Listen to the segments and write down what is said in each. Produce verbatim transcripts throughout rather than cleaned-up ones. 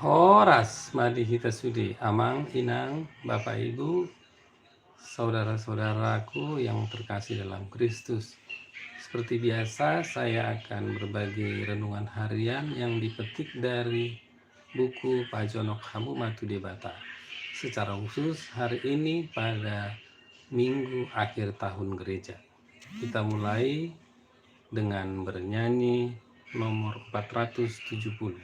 Horas ma di hita sude, amang, inang, bapak, ibu, saudara-saudaraku yang terkasih dalam Kristus. Seperti biasa, saya akan berbagi renungan harian yang dipetik dari buku Pajonok Hamu ma tu Debata. Secara khusus hari ini pada Minggu akhir tahun gereja. Kita mulai dengan bernyanyi nomor empat ratus tujuh puluh.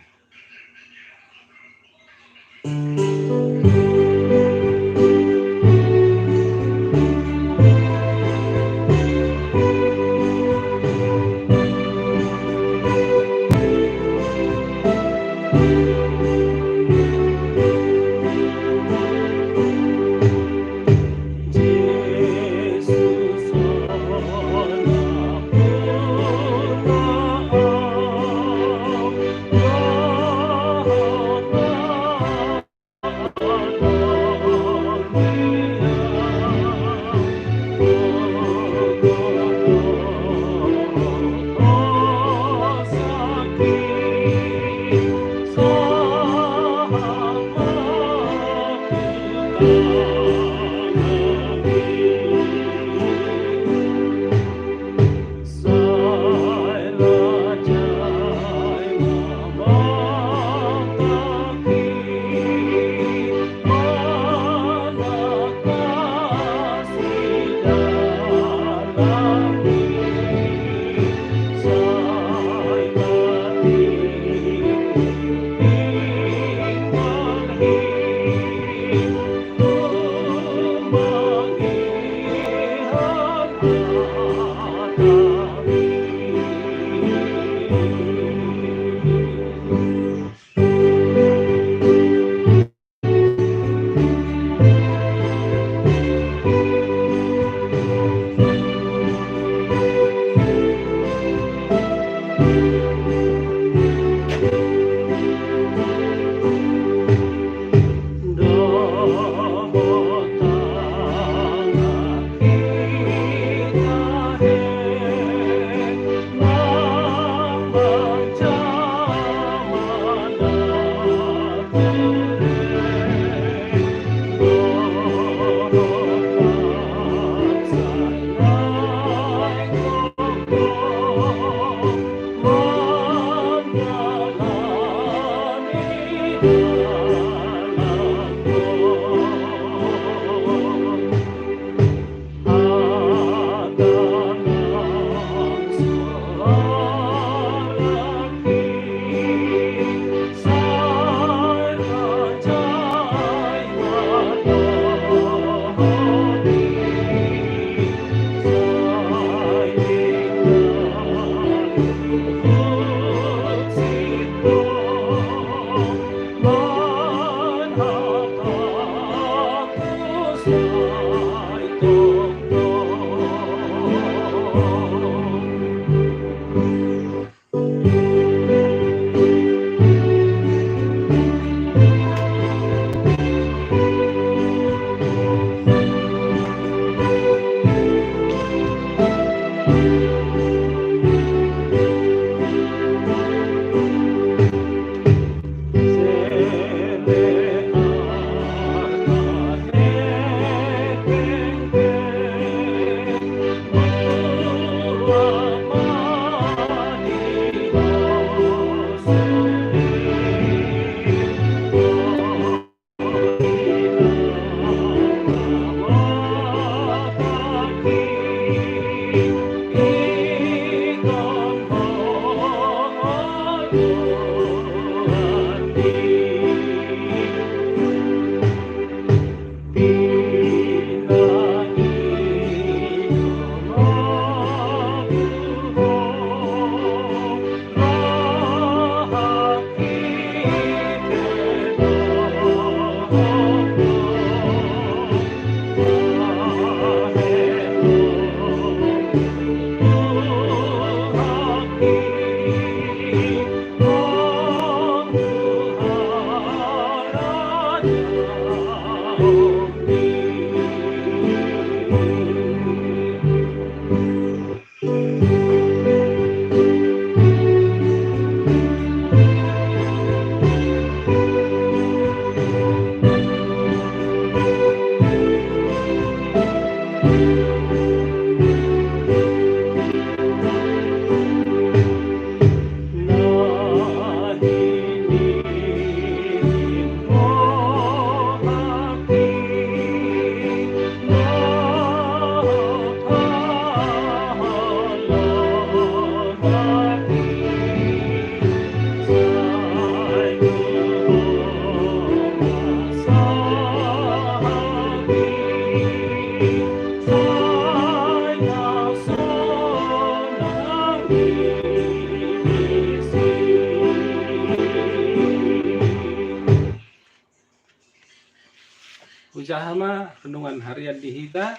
Jaha ma renungan harian di hita,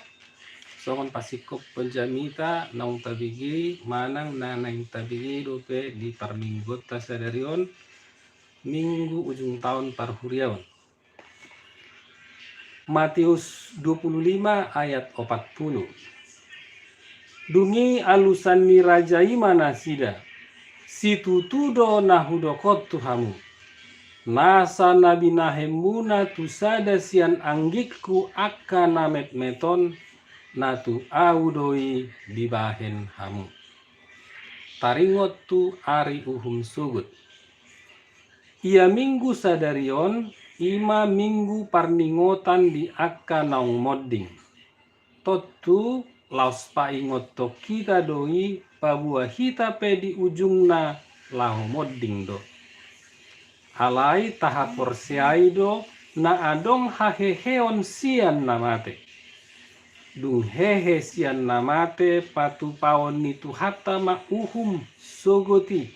songon pasingkophon jamita naung tabege manang na naeng tabege dope di parmingguonta sadari on, Minggu ujung taon parhuriaon. Matius dua puluh lima ayat opat puluh. Dung i alusan ni raja i ma nasida: Situtu do na hudok on tu hamu, nasa na binahenmuna tu sada sian anggingku angka na metmet on, na tu ahu do i dibahen hamu. Taringot tu ari uhum sogot. Ia Minggu sadari on, i ma Minggu parningotan di angka naung monding. Tontu laos paingothon hita do i, paboa hita pe di ujungna laho monding do. Alai tahaporseai do na adong haheheon sian na mate. Dung hehe sian na mate, patupaon ni Tuhanta ma uhum sogot i.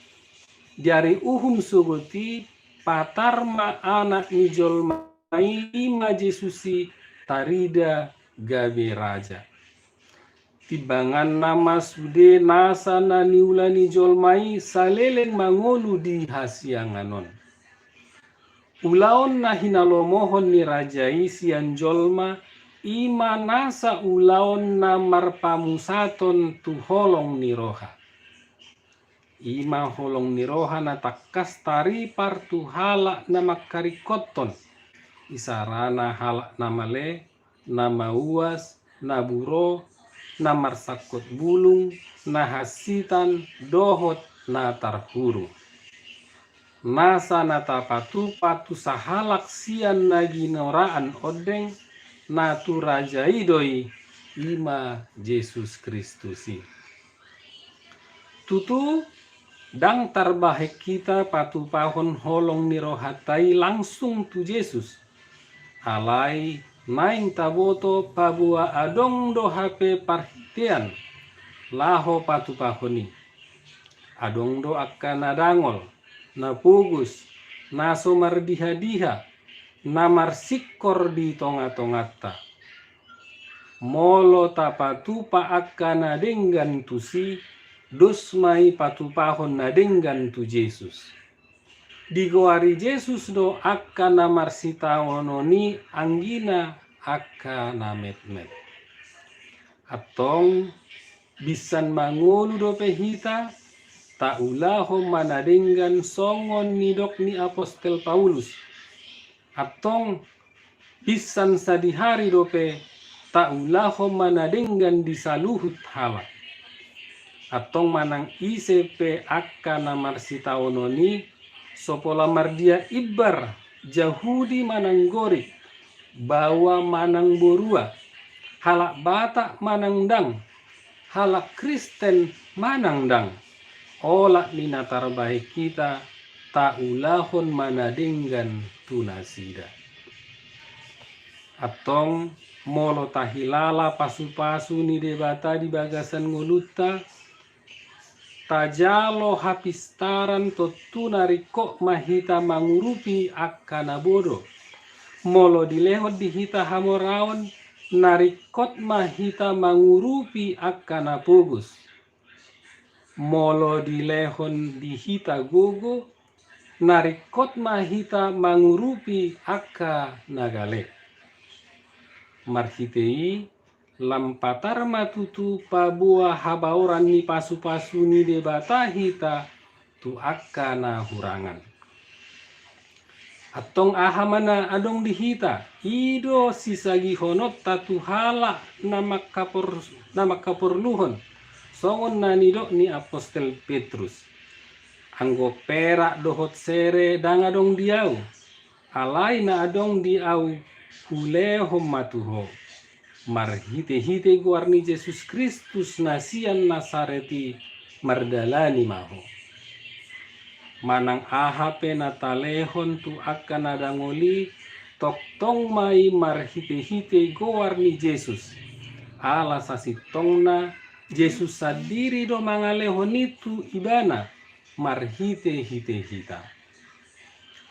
Di ari uhum sogot i, patar ma Anak ni jolma i, i ma Jesus i, tarida gabe Raja. Timbanganna ma sude nasa na niula ni jolma i saleleng mangolu di hasiangan on. Ulaon na hinalomohon ni raja i sian jolma, i ma nasa ulaon na marpamusaton tu holong ni roha. I ma holong ni roha na tangkas taripar tu halak na mangkaringkothon, isarana halak na male, na mauas, na buro, na marsangkot bulung, na hansitan, dohot na tarhurung. Nasa na tapatupa tu sahalak sian na ginoraan ondeng, na tu raja i do i, i ma Jesus Kristus i. Tutu, ndang tarbahen hita patupahon holong ni rohanta i langsung tu Jesus. Alai naeng taboto paboa adong do hape parhitean laho patupahon i. Adong do angka na dangol, na pogos, na so mardihadiha, na marsingkor di tongatonganta. Molo tapatupa angka na denggan tusi, dos ma i patupahon na denggan tu Jesus. Digoari Jesus do angka na marsitaonon i anggina angka na metmet. Antong, binsan mangolu dope hita, taulahon ma na denggan songon nidok ni apostel Paulus. Antong, binsan sadihari dope, taulahon ma na denggan di saluhut halak. Antong manang ise pe angka na marsitaonon i, so pola mardia imbar, Jahudi manang Gorik, baoa manang borua, halak Batak manang ndang, halak Kristen manang ndang, olat ni na tarbahen hita, taulahon ma na denggan tu nasida. Antong, molo tahilala pasupasu ni Debata di bagasan ngolunta, tajalo hapistaran, tontu na ringkot ma hita mangurupi angka na bodo. Molo dilehon di hita hamoraon, na ringkot ma hita mangurupi angka na pogos. Molo dilehon di hita gogo, na ringkot ma hita mangurupi angka na gale. Marhite i, lam patar ma tutu paboa habaoran ni pasupasu ni Debata hita tu angka na hurangan. Antong aha ma na adong di hita, i do sisagihononta tu halak na mangkapor-, na mangkaporluhon, songon na nidok ni apostel Petrus: Anggo perak dohot sere ndang adong di ahu, alai na adong di ahu hulehon ma tu ho. Marhitehite goar ni Jesus Kristus na sian Nasaret i, mardalani ma ho. Manang aha pe na talehon tu angka na dangol i, tongtong ma i marhitehite goar ni Jesus. Ala sasintongna, Jesus sandiri do mangalehon i tu ibana, marhitehite hita.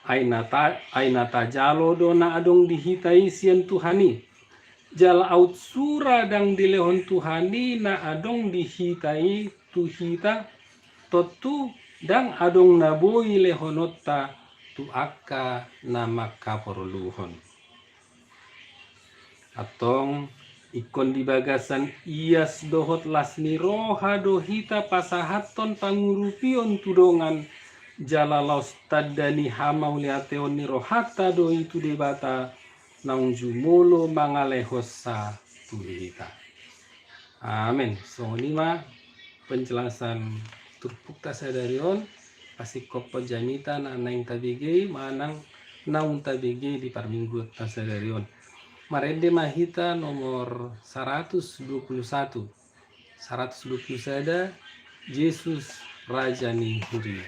Ai na ta-, ai na tajalo do na adong di hita i sian Tuhan i. Jala aut sura ndang dilehon Tuhan i na adong di hita i tu hita, tontu ndang adong na boi lehononta tu angka na mangkaporluhon. Antong, ingkon di bagasan ias dohot las ni roha do hita pasahathon pangurupion tu dongan, jala laos tanda ni hamauliateon ni rohanta do i tu Debata, naung jumolo mangalehonsa tu hita. Amen. Songon i ma penjelasan turpukta sadari on, pasingkophon jamita na naeng tabege manang naung tabege di parmingguonta sadari on. Marende ma hita nomor saratus dua pulu satu, saratus dua pulu sada, Jesus Raja ni Huria.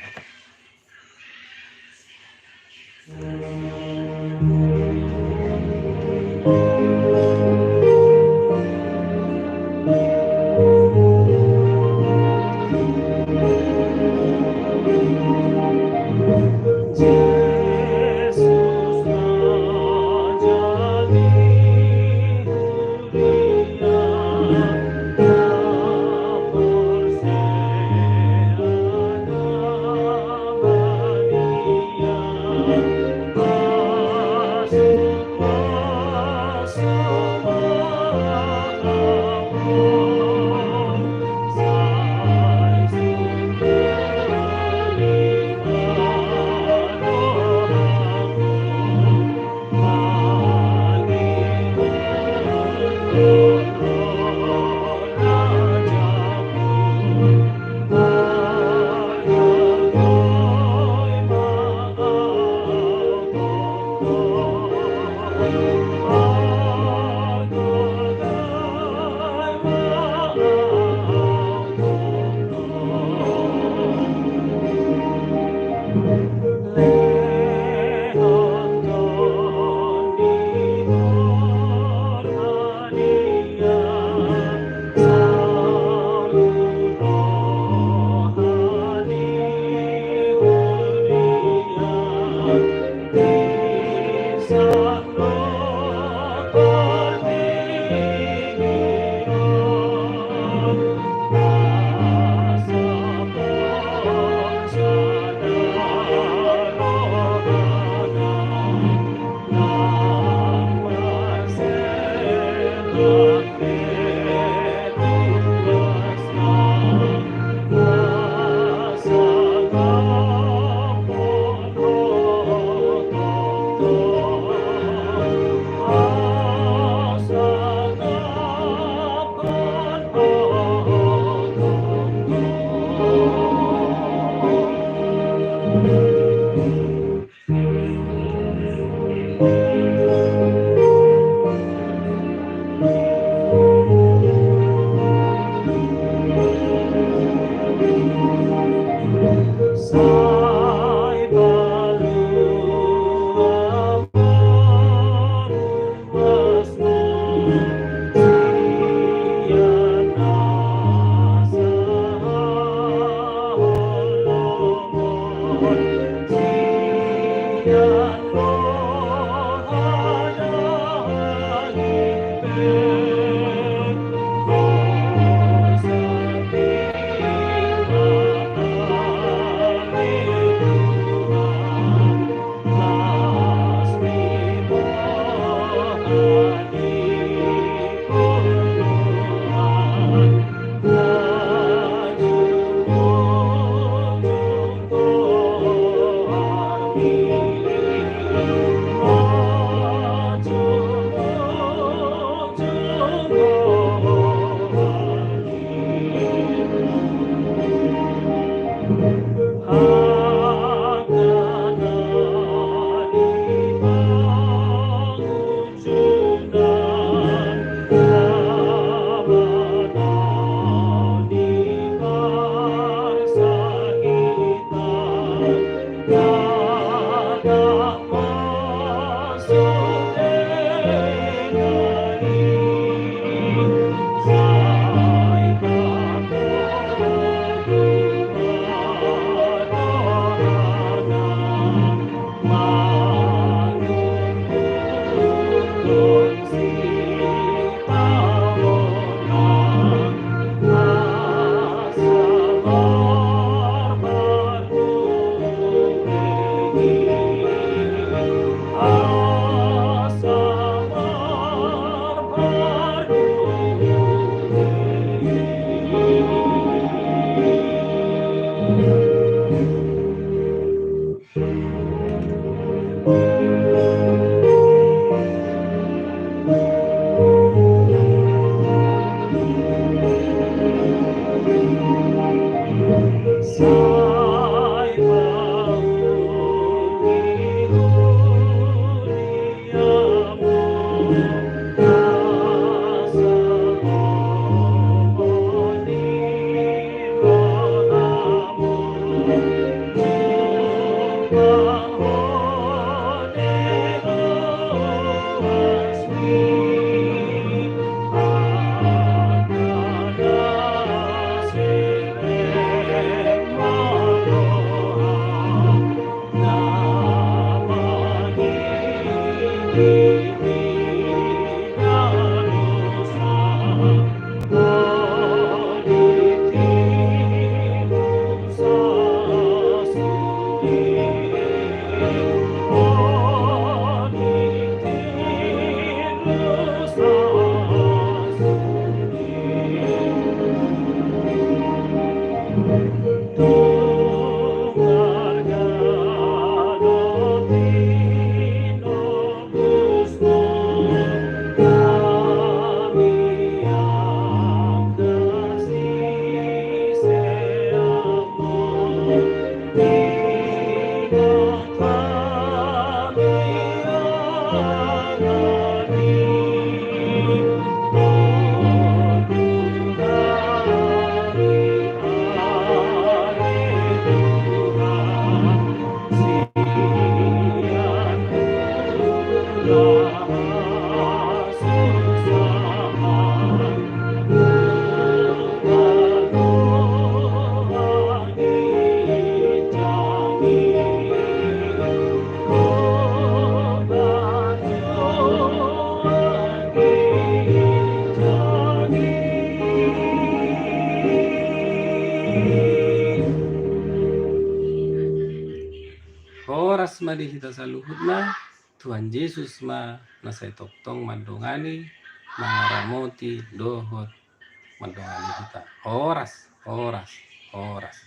Horas ma di hita saluhutna. Tuhan Jesus ma na sai tongtong mandongani, mangaramoti dohot mandongani hita. Horas, horas, horas.